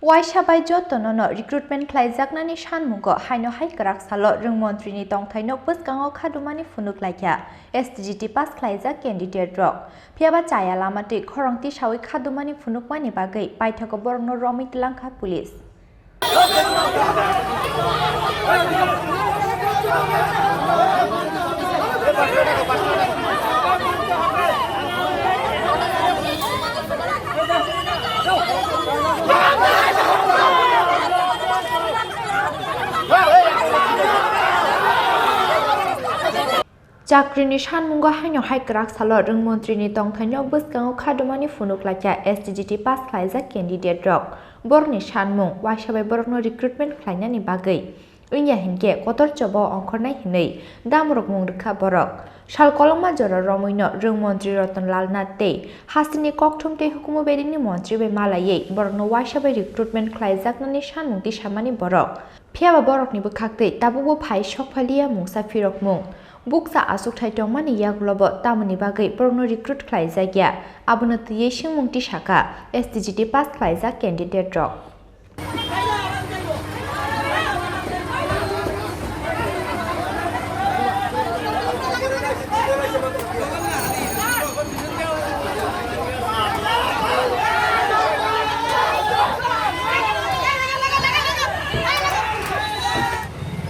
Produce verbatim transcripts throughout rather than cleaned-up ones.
Waisa bai jotono no recruitment khlaijaknani sanmungo haino hai kwrak salo rwng montrini tongthaino bwskango khadumani phunuk laikha S T G T pass khlaijak candidate rok. Phiyaba chaya lama twi khorang tisawi khadumani phunukmani bagwi paithago borokno romwi twlangkha police. Chakrini sanmungo haino hai kwrak salo rwng montrini tongthaino bwskango khadumani phunuk laikha S T G T pass khlaijak candidate rok. Borokni sanmung, waisa bai borokno recruitment khlainani bagwi wngya hinkhe kotor choba ongkhornai hinwi damrok mung rwkha borok. Sal kolokma jora romwino rwng montri Ratan Lal Nath tei hasteni kokthum tei hukumu bedekni montri bai malaiwi borokno waisa bai recruitment khlaijaknani sanmung tisamani borok. Phiyaba borokni bwkhaktwi tabukbo phai sokphaliya mungsa phirokmung. Bukcha achukthai tongmani yagulobo tamoni bagwi borokno recruit khlaijakya, abono twiwi swngmung tisaka S T G T pass khlaijak candidate rok.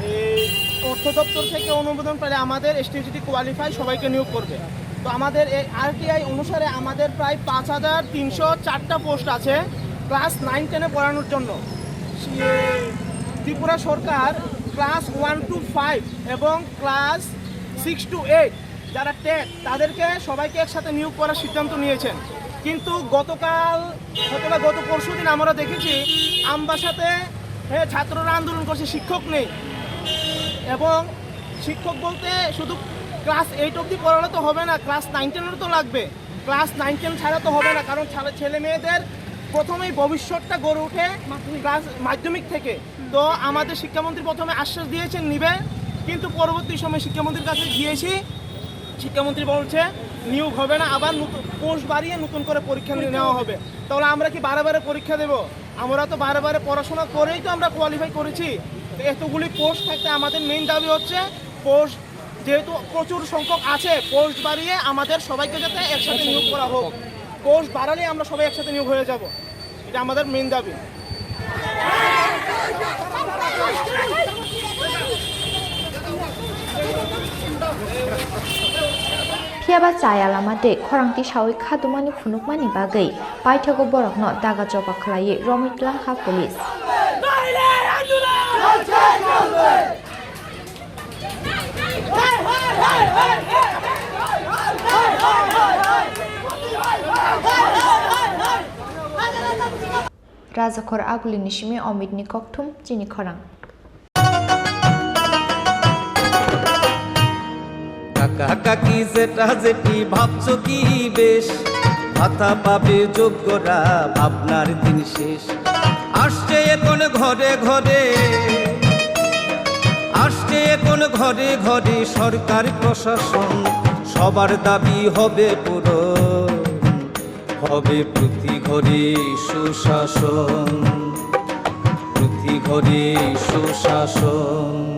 এই অর্থ দপ্তর থেকে অনুমোদন পেলে আমাদের STGT qualify সবাইকে নিয়োগ করবে। তো আমাদের এই আরটিআই অনুসারে আমাদের প্রায় পাঁচ হাজার তিনশো চারটা পোস্ট আছে ক্লাস নাইন টেনে পড়ানোর জন্য। সে-, ত্রিপুরা সরকার ক্লাস ওয়ান টু ফাইভ এবং ক্লাস সিক্স টু এইট যারা টেট, তাদেরকে সবাইকে একসাথে নিয়োগ করার সিদ্ধান্ত নিয়েছেন। কিন্তু গতকাল, হয়তোবা গত পরশু দিন আমরা দেখেছি আমবাসাতে, হ্যাঁ, ছাত্ররা আন্দোলন করছে, শিক্ষক নেই। এবং শিক্ষক বলতে শুধু ক্লাস এইট অবধি পড়ালে তো হবে না, ক্লাস নাইন টেনেরও তো লাগবে। ক্লাস নাইন টেন ছাড়া তো হবে না, কারণ ছাড়া ছেলে মেয়েদের প্রথমেই ভবিষ্যৎটা গড়ে ওঠে মাধ্যমিক। ক্লাস মাধ্যমিক থেকে। তো আমাদের শিক্ষামন্ত্রী প্রথমে আশ্বাস দিয়েছেন নিবে, কিন্তু পরবর্তী সময় শিক্ষামন্ত্রীর কাছে গিয়েছি, শিক্ষামন্ত্রী বলছে নিয়োগ হবে না, আবার নতুন পোস্ট বাড়িয়ে নতুন করে পরীক্ষা পরীক্ষা নেওয়া হবে। হবে। তাহলে আমরা কি বারে বারে পরীক্ষা দেব? আমরা তো বারে বারে পড়াশোনা করেই তো আমরা কোয়ালিফাই করেছি। তো এতগুলি পোস্ট থাকতে আমাদের মেইন দাবি হচ্ছে পোস্ট, যেহেতু প্রচুর সংখ্যক আছে, পোস্ট বাড়িয়ে আমাদের সবাইকে যাতে একসাথে নিয়োগ করা হোক। পোস্ট বাড়ালেই আমরা সবাই একসাথে নিয়োগ হয়ে যাব, এটা আমাদের মেইন দাবি। Phiyaba chaya lama tei khorang tisawi khadumani phunukmani bagwi paithago borokno daga choba khlaiwi romwi twlangkha police. Rajakhor Agulini simi Omitni kokthum chini khorang. কাকা কাকি জেঠা জেঠি ভাবছো কি বেশ, ভাতা পাবে যোগ্যরা, ভাবনার দিন শেষ। আসছে এখন ঘরে ঘরে, আসছে এখন ঘরে ঘরে সরকার প্রশাসন, সবার দাবি হবে পূরণ, হবে প্রতি ঘরে সুশাসন, প্রতি ঘরে সুশাসন।